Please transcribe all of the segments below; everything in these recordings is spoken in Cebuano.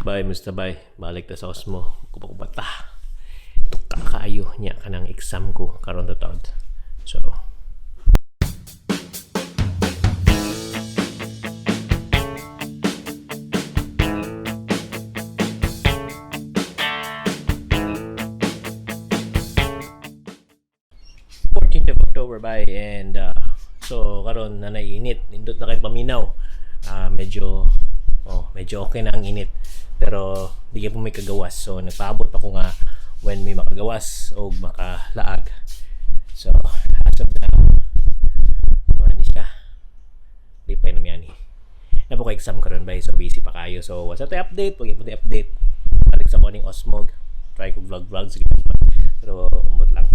Bye, Mr. Bye. Balik ta sa Osmo. Kupa-kubata. Tuka kaayo niya kanang exam ko karon taon. So, 14th of October, bye, and so karon na naiinit, nindot na kay paminaw. Medyo, oh, medyo okay na ang init pero di po may kagawas, so nagpaabot ako nga when may makagawas o makalaag. So as of now, mao ni siya, di pa yun ni na po ko exam karon, bay, so busy pa kayo. So what's up update, pag ipon update, balik sa morning Osmog, try ko vlog vlog, sige, pero umot lang.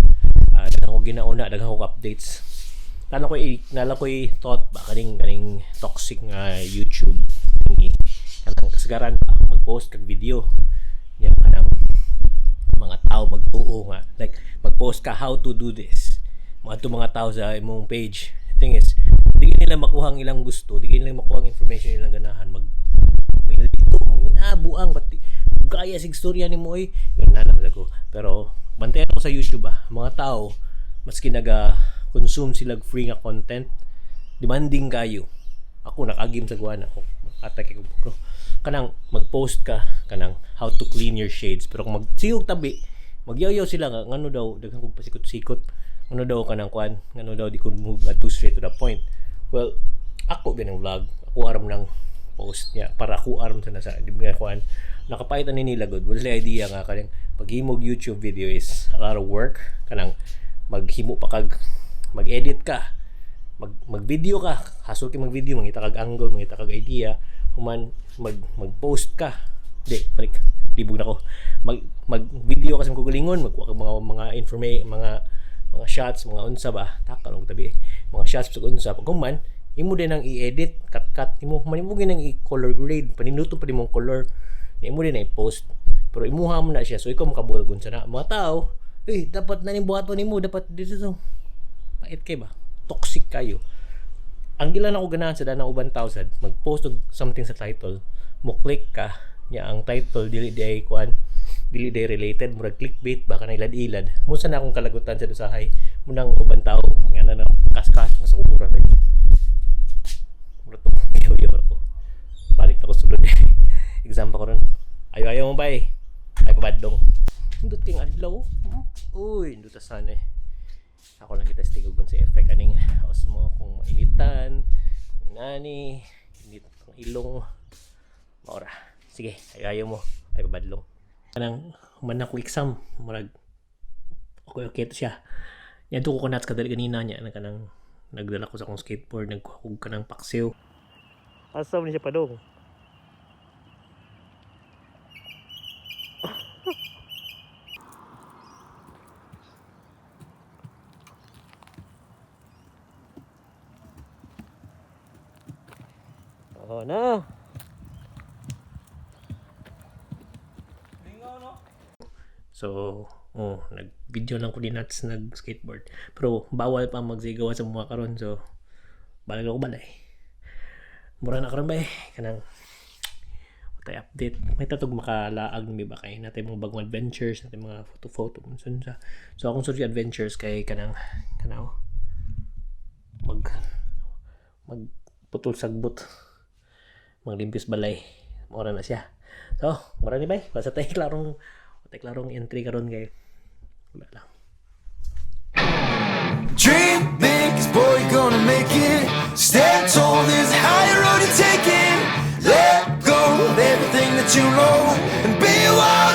Daghan ko ginauna, daghan ko updates. Tano ko nala ko thought ba kaning toxic nga YouTube ni kanang kasagaran ba mag-post kag video niya, kanang mga tao magtuo nga like mag-post ka how to do this, mga to mga tao sa imong page. The thing is, di nila makuha ang ilang gusto, di nila makuha ang information nilang ganahan, mag may dito may na buang ba't gaya sig storya nimo oy, ganun na ko. Pero bantayan ako sa YouTube ba, mga tao maski naga consume sila free nga content, demanding kayo. Ako nakagim sa guwana ako, atay kay ko kanang mag-post ka kanang how to clean your shades, pero kung magsigog tabi magyaw sila nga ngano daw daghan kog pasikot-sikot, ngano daw kanang kuan, ngano daw di ko move too straight to the point. Well, ako ganang vlog ako aram ng post niya para ako aram sa nasa di nga kuan nakapait ani nila good. Wala sila idea nga kanang paghimog YouTube video is a lot of work, kanang maghimo pa kag mag-edit ka, mag mag-video ka, hasol kay mag-video, mangita kag angle, mangita kag idea, human mag mag-post ka, di balik libog na ko, mag mag-video ka sa kugulingon, magkuha kag mga informa mga shots, mga unsa ba, taka lang tabi, mga shots sa unsa. Pag human imo din ang i-edit, cut cut imo, human imo din ang i-color grade, paninuto pa nimong color, imo din ang i-post, pero imuha mo na siya, so ikaw makabuhat unsa na. Mga tao, eh, dapat na ning buhaton nimo, dapat dito. So pait kay ba, toxic kayo. Ang gilan ako ganahan sa danang uban tao sad mag-post og something sa title, mo click ka niya, ang title dili di ay kuan, dili di related, murag clickbait ba, kanang ilad-ilad mo sa na akong kalagutan sa usahay munang uban tao nga na kaskas sa kubura kay murag to yaw ko. Balik na ko sulod, exam pa ko ron. Ayo ayo mo bay, ay pabadlong, indot king adlaw, uy, indot sana eh. Ako lang kita testing kung sa effect aning Osmo, kung mainitan, kung inani init ang ilong maora. Sige, ayo ayo mo, ay pabadlong. Kanang human ako exam, murag okay okay to siya. Yan ko kunats kadali ganina niya na kanang nagdala ko sa akong skateboard, nagkuha ko kanang paksiw. Asa man siya padong? Oh na. So, oh, nag-video lang ko ni Nats nag-skateboard. Pero bawal pa magsigaw sa mga karon. So, balik ako balay. Mura na karon ba eh. Kanang tay update. May tatog makalaag mi ba kay natay mga bagong adventures, natay mga photo-photo unsa sa. So akong sunod adventures kay kanang kanaw mag magputol sagbot, maglimpis balay, mura na siya. So mura ni bay, basta tay klarong entry karon kay wala lang. Dream big, 'cause boy, you're gonna make it. Stand tall, there's a higher road you're taking. Let go of everything that you know and be wild.